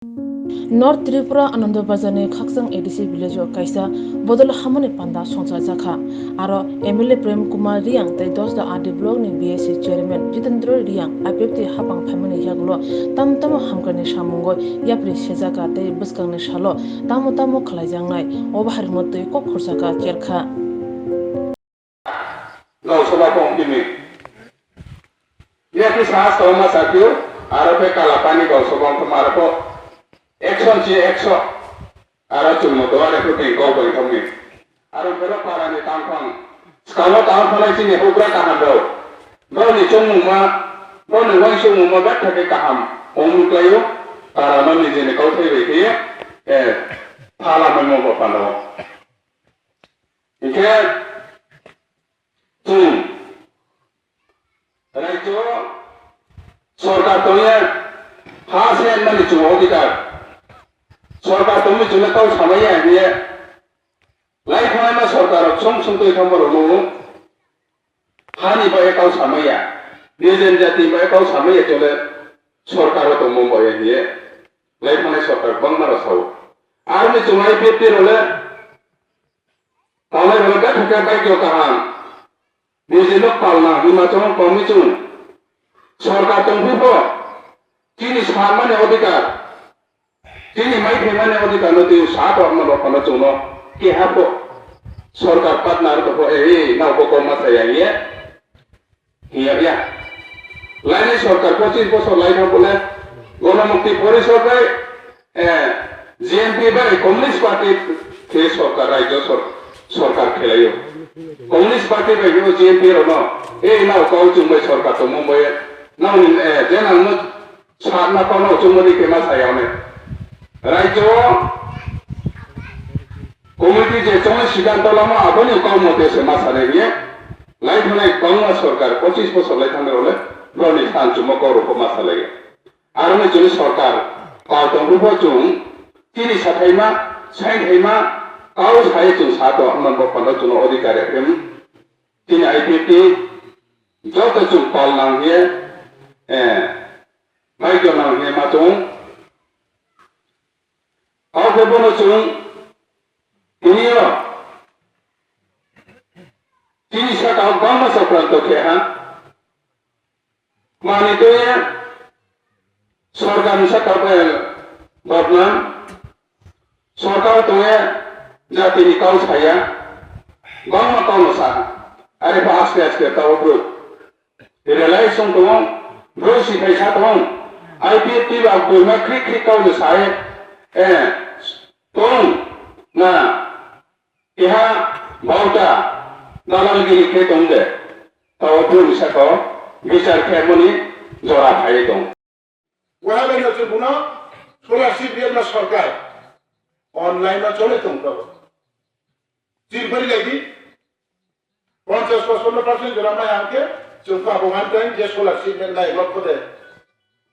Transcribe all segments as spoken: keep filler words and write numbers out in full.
North Tripura Anandabazar ni Khakchang A D C village o kaisa bodol hamani panda songchajak kha. Aro M L A Prem Kumar Reang tei Dosda R D block ni B S C chairman Jitendra Reang I P F T hapang phaimani yagulo tamo tamo hamkrai ni samungo yapri sejak kha tei bwskang ni salo tamo tamo khlaijaknai obo hari no twi kok khorsa kha cherkha. Gausoba pong timi. Yakni sahas tong ma sakyo, aro pe kala pani gausoba pong aro po action chi action. Aro chungmo do are ko teng kau bai thong ni. Aro bero para ni tang phang. Skalo tang phalai chini hubra kaham rao. Bro ni chungmung ma, bro ni wai chungmung ma bet thake kaham. Ong nuklayo, para no ni jene kau thai bai khe, eh, phala mai mo ba pano. Hinkhe chwng raijyo sorkar tongya ha se mani chwng odhikar. Sorkar tongwi chwngno kau samaya hiye lai thangma sorkar rok song song twi thangma rok nung hani bai kau samaya. Nijen jati bai kau samaya chole sorkar o tongmo bai hiye lai thangnai sorkar bangma rok sao. Aroni chwng I P F T role Palai rok gatha khe baikyo kaham. Niji nok palna hima chong tongwi chung. Sorkar tongphi pho. Chini sanmani odhikar. Chini mai phaimani odhikar no twi sa to amno rok pano chungno. Keha pho. Sorkar partner to pho, eh, nao bo kok ma saya ye. Hiya, ya. Laini sorkar pochis bosor lai thang bole Ganamukti Porishod bai, eh, G M P bai Communist Party khe sorkar, raijyo sor-, sorkar khelaio. Communist Party bai bo G M P rokno, eh, nao kau chwng bai sorkar tongmung bai, nao ni, eh, je nang no Sarna kono chumani kema sayone. Raijyo committee je chongni siddhanto lama aboni kok mote se ma sare ye. Lai thangnai bangma sorkar pochis bosor lai thangnai role broni san chumo kok rokho ma salai. Aroni chini sorkar kau tong rubo chung chini sathaima, saithaima, kau sai chung sato amon bo panda chung odhikar em. Chini I P F T joto chung pal nang ye, eh, Mai gwnang hwnwi ma chwng. Kok khe bono chwng tini o chini saka o bangma chokranto khe ha. Mani twi sorkarni saka o bodnam. Sorkar tongwi jatini kau saya, bangma kauno sa, are pha aste aste tao bwrwi relai song tongo, bwrwi si phai sa tongo, I P F T ba bwrwi ma khrik khrik kauno sai, eh, tong na, keha bauta dalalgiri khe tong de, tao bwrwi saka o bichar khe mani jora phai tong. Waha bai no chwng bono scholarship rwna sorkar online no chole tong tongo. Chini pori lai di, ponchash pachpanno percent jora mai hwnkhe chwng kha bo one time je scholarship nai lok de.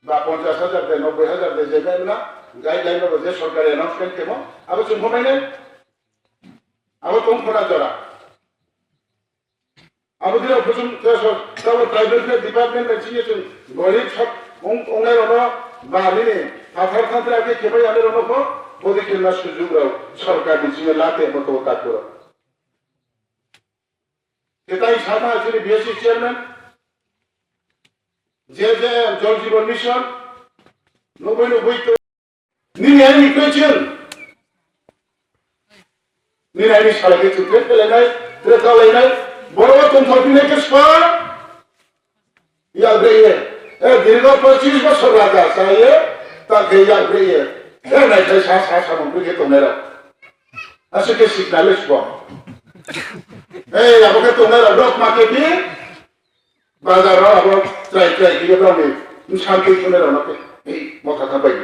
Ba ponchash hajar de, nobboi hajar de, je bai na guideline rok je sorkar announcement khemo, abo chwng bo mai nai. Abo tong khona jora. Abo dino kuchum teso tabo tribal welfare department bai chini chwng gorib sak ong-, ongnai rono ba nini pathar thantra khe kebai ani rono pho bodi khilna sujuk rok sorkar ni chini late mo to tak boro. Ketai sana chini B S C chairman, J J M Jal Jeevan Mission, nubui nubui to. Nini aini khe chwng. Nini aini salai khe chwng thre thelainai, thre thalainai. Borok tongthok pinai khe spa. Yak bre ye. E dirgo pochis bosor raja sa ye. Ta khe yak bre ye. E nai khai sa sa sa mung khe tongnai rok. Aswk khe sikna le sbo. E abo khe tongnai rok dok ma khe phi. Bazar rok abo trai trai khe borok ni bwsang twi thunai rok no khe. Ei motha tha bai.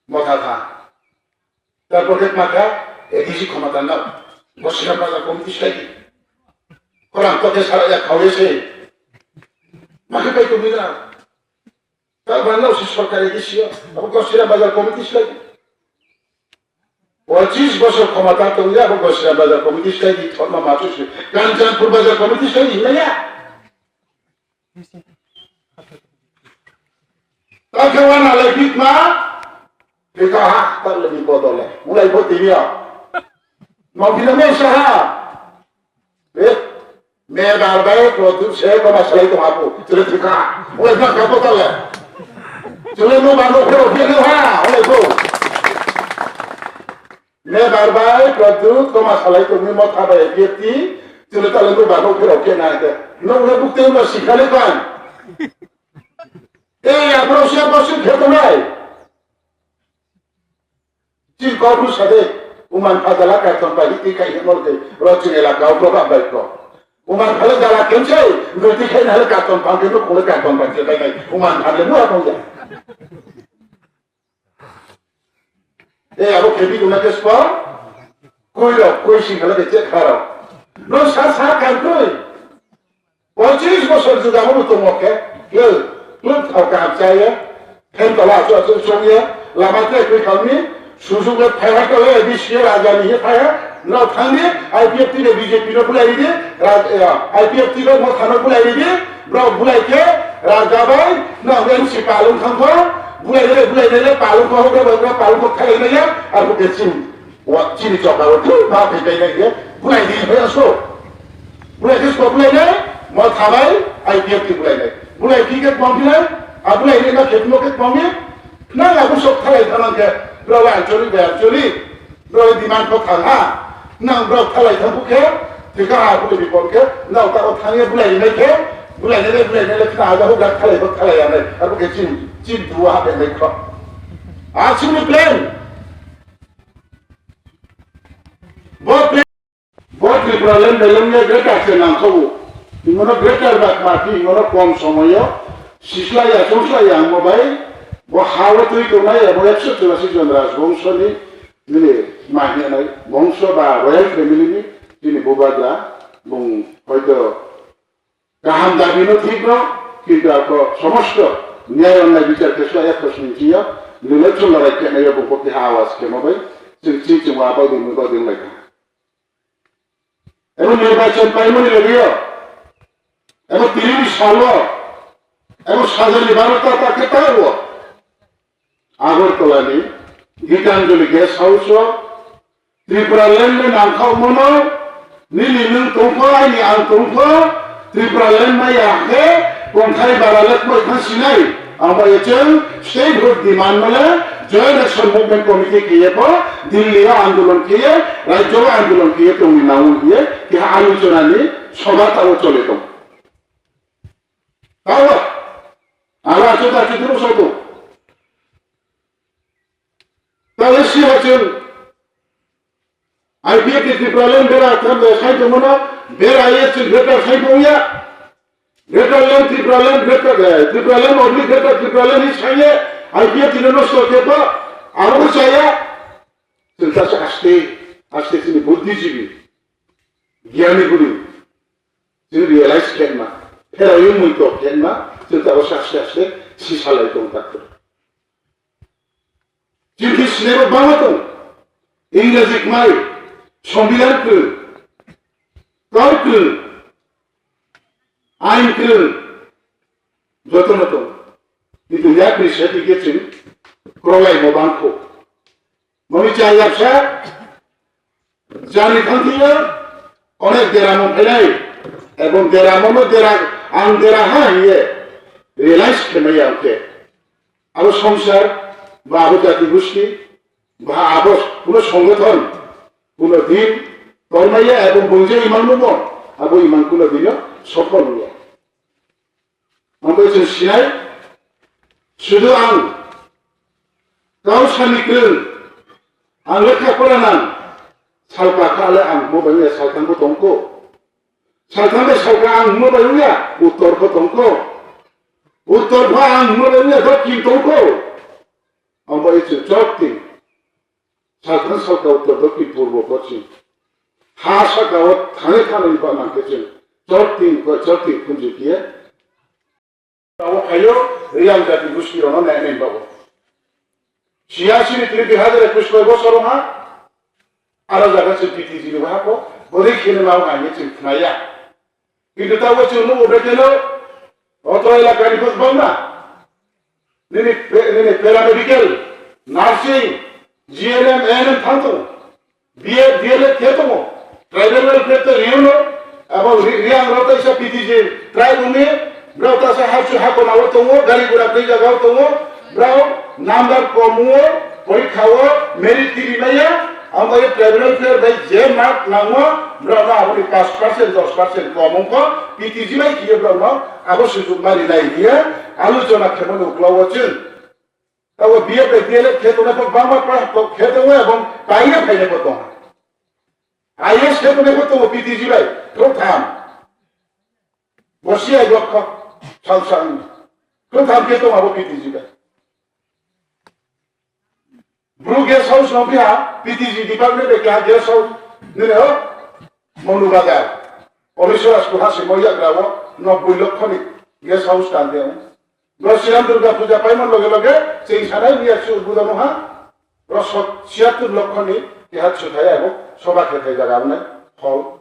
Motha tha. Tarpor khe ma kha, A D C khoma tangnao. Gosira bazar committee slai di. Khorang kothe sara ya khao ye se. Ma khe pai tongwi na. Ta bangnao se sorkar A D C o. Abo Gosira bazar committee slai di. Pochis bosor khoma ta tongya, abo Gosira bazar committee slai di. Thorma ma chu se. Kanchanpur bazar committee slai di na ya. Takhe wana lai pitma, Thika ha, ta le bipod le. Ulai bo tini ya. Mau kina me sa ha. Eh, me bar bai produce se ko ma salai to hapu. Chule thika. Ulai na ka ko ta le. Chule no ba no ko ke ha. Ulai ko. Me bar bai produce ko ma salai to mi mo tha bai P F T. Chule ta le no ba no ko ke na ke. No ulai buk te no sikale kan. Eh, ya bro sia bosu khe to nai. Chini kok bru sade, uman pha jala karton pai di kai hemol de, ro chini elaka o program bai ko. Uman pha jala kemse, ro ti khai na karton pang ke no kule karton pai ke kai kai. Uman pha le no apong ya. Eh, abo khebi duna ke spa? Koi ro, koi sing khala de che kharo. No sa sa kan koi. Pochish bosor juda bo tongo khe, le, le thau kaham chaya, phen tola achu achu chongya, lama tre kwi khamni, sujuk le phaiha tole, A D C raja ni he phaiha, no thangni, I P F T le B J P no bulai ridi, raj-, eh, I P F T no mo thano bulai ridi, bro bulai khe, raja bai, no N C palung thangkho, bulai le, bulai le, palung kho, bro, bro, palung kho khalai le ya, abu ke chini. Wa chini chokra o thwi ma phai pai nai khe bulai di phai aso. Bulai khe sokhlai nai, mo thabai I P F T bulai nai. Bulai phi khe kwmang phi nai, a bulai nai na khe mo khe kwmang ni. Nang abu sok thalai thanang khe, bro wa chori ba chori. Bro demand ko thang ha. Nang bro thalai thang khe, thika ha bu bi kon khe, nang ta ko thang ye bulai nai khe, bulai nai bulai nai le kha ha hu ga thalai ko thalai ya nai. Abu khe chin, chin duwa ha nai kho. A chini plan. Bo, bo Tripura land belong ya greater se nangkhago. Ingono greater ba kma phi, ingono kom somoyo sislaya, chongslaya ang mo bai. Bo ha o twi tongnai, abo ekso churasi jon rajbongso ni, nini ma hinai bongso ba royal family ni, nini bubagra, bung hoito kaham dabi no thik no, kintu ako somosto nyay onnay bichar khe sua ekho sini chiya, nile chunga rai khe nayo bung pokti ha awas khe mo bai, chwng chi chwng wa bai ding bai ding lai kha. Ebo nirbachon paimani lagio, ebo tini ni salo, ebo sajani baro ta ta khe ta wo. Agartala ni Gitanjali Guest House o Tripura land ni nangkhaomo no nini nwng tongkho, aini ang tongkho, Tripura land maya khe kongthai bara le koi kha sinai. Ang bai chwng statehood demand male Joint Action Movement Committee khe ye pho Delhi o andolon khe ye, rajyo o andolon khe ye tongwi nang ye, keha alochona ni sobha tao chole tong. Tao, ala chuta chuturu sobo. Tale si hachun. I P F T Tripura land bera tham da sai tongmano, bera ye chun greater sai tongya. Greater land Tripura land, greater, eh, Tripura land only greater Tripura land is sai ye, I P F T no nosto khe pa, aro chaya. Chun ta aste, aste chini buddhijibi, gyani guri, chini realize khenma, phera yung mui tok khenma, chun ta aste aste, si salai tong tak. Chini sinebo bangma tong. Ingraji kmai, Sombidan kwrwng, kau kwrwng, ain kwrwng, jotono tong. Kintu yakni seti khe chwng kwrwnglaimo bangkho. Mami cha yapsa, Jani thangthiyo onek deramo phainai, ebong deramo no dera, ang dera ha hiye realize khe maya ang khe. Abo songsar, ba abo jati gusti, ba abo kuno songothon, kuno din, tormaya ebong bungje imang nubo, abo imang kuno dino sophol ya. Ang bai chwng sinai, sudu ang kau sani kwrwng, ang lekha pora nang, salka kha le ang mo bai ya salthang bo tongko. Salthang bai salka ang mo bai ya uttor bo tongko. Uttor bo ang mo bai ya dokhin tongko. Ang bai chwng chok tin. Salthang salka uttor dokhin purbo pochim. Ha saka o thani thani ba nang khe chwng chorting ko chorting khunju kiye. Abo phaio riyang jati gusti rono nai nai bago. Siyasi ni tini dui hajar ekus koi bosor ha aro jaga chwng P T G ni baha ko bori khini ma ngai ni chwng khnaya. Kintu ta o chwng nugo beteno otro elaka ni khoj bangma. Nini pe-, nini paramedical, nursing, G N M, A N M thang tongo. B Ed, D L Ed khe tongo. Tribal welfare to riyano, abo ri-, riyang rok teisa P T G tribe wngwi, brao teisa hapsu hakona o tongo, gari gura tei jaga o tongo, brao number kom o, porikha o, merit tiri maya, abo ye tribal welfare bai je mark nango, brao no aboni pash percent, dos percent kom wngkha, P T G bai khiye brao no abo sujuk mari nai hiya, alu jona khemo no ukla o chwng. Abo B Ed bai D L Ed khe tongnai kok bangma pa-, kok khe tongo ebong paina phainai bo tongo. I A S khe tongnai bo tongo P T G bai, thok tham. Bo C I rokho, sal sal. Thok tham khe tongo abo P T G bai. Bru guest house no phiya, P T G department bai kha guest house. Nini o? Monu Bazar. Orisora school ha simo yagra o, nobboi lokho ni guest house kan de. Bro, Siyam Durga Puja paimani loge loge, chwng sanai miya chwng budano ha, bro, sot-, siyattur lokho ni keha chwthai abo, soba khe thai jaga wngnai, hol.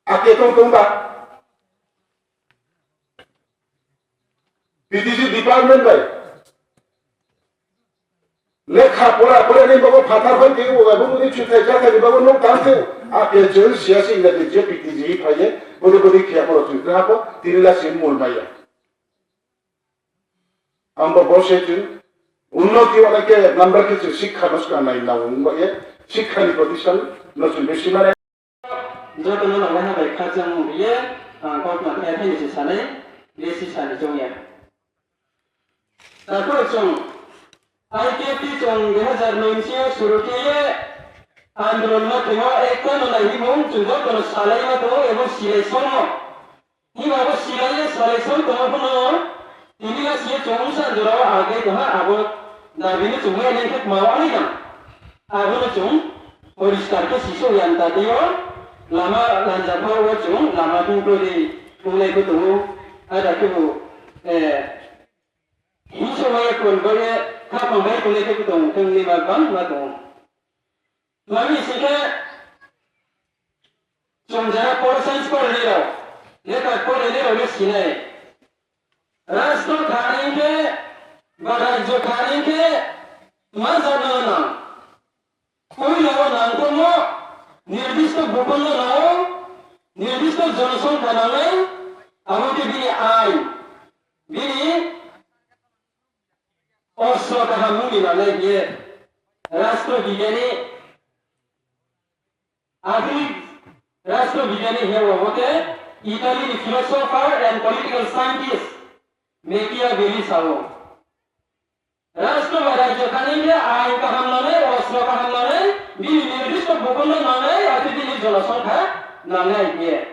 Ake tong tong ba? P T G department bai. Lekha pora, pora ni bago phatar hoi ke, o bago muni chwthai chathai ni bago nok tang ke, ake chwng siyasi inda ke je P T G phai ye, bode bode khiya pora chwng, ha po, tini la sim mul maya. Ang bo bo se chwng unnoti wala ke number khe chwng sikha no swkang nai na wng ba ye sikha ni protistan no chwng besi mane. Joto no nang wahai bai khajang wng ye ang kok ma khe thani se sanai besi sani chong ya. Takhuk chwng I K P chwng dui hazar nine se suru khe ye andolon no thwngwi ekta no nai himung chwng joto no salai ma tongo ebo silai songno. Hiba bo silai ye salai song tongma phano, tini la siye chwng sa jora o agai tongha abo dabi no chwng mai nai khe ma wani na. Abo no chwng poriskar khe sisok yang ta tei o lama lanja pha o chwng lama tungto di tunglai bo tongo. Ada khe bo, eh, hinso mai kon bai ye khapang bai tunglai khe bo tongo, tong ni ma bang ma tongo. Mami sike chwng jara pol science pol riro, lekha pol riro ni sinai. Rastro thani khe, ba rajyo thani khe, ma jana na. Puila o nang tongmo, nirdisto bupon no nao, nirdisto jonosongkha nangnai, abo khe bini ain, bini ostro kaham mungni nangnai hiye. Rastro bigyani Athik rashtra bigyani hebo hote Italy ni philosopher and political scientist Machiavelli sao. Rashtra bai rajyo thani khe ain kaham nangnai, ostro kaham nangnai, bini nirdisto bukol no nangnai, ati bini jonosongkha nangnai hiye.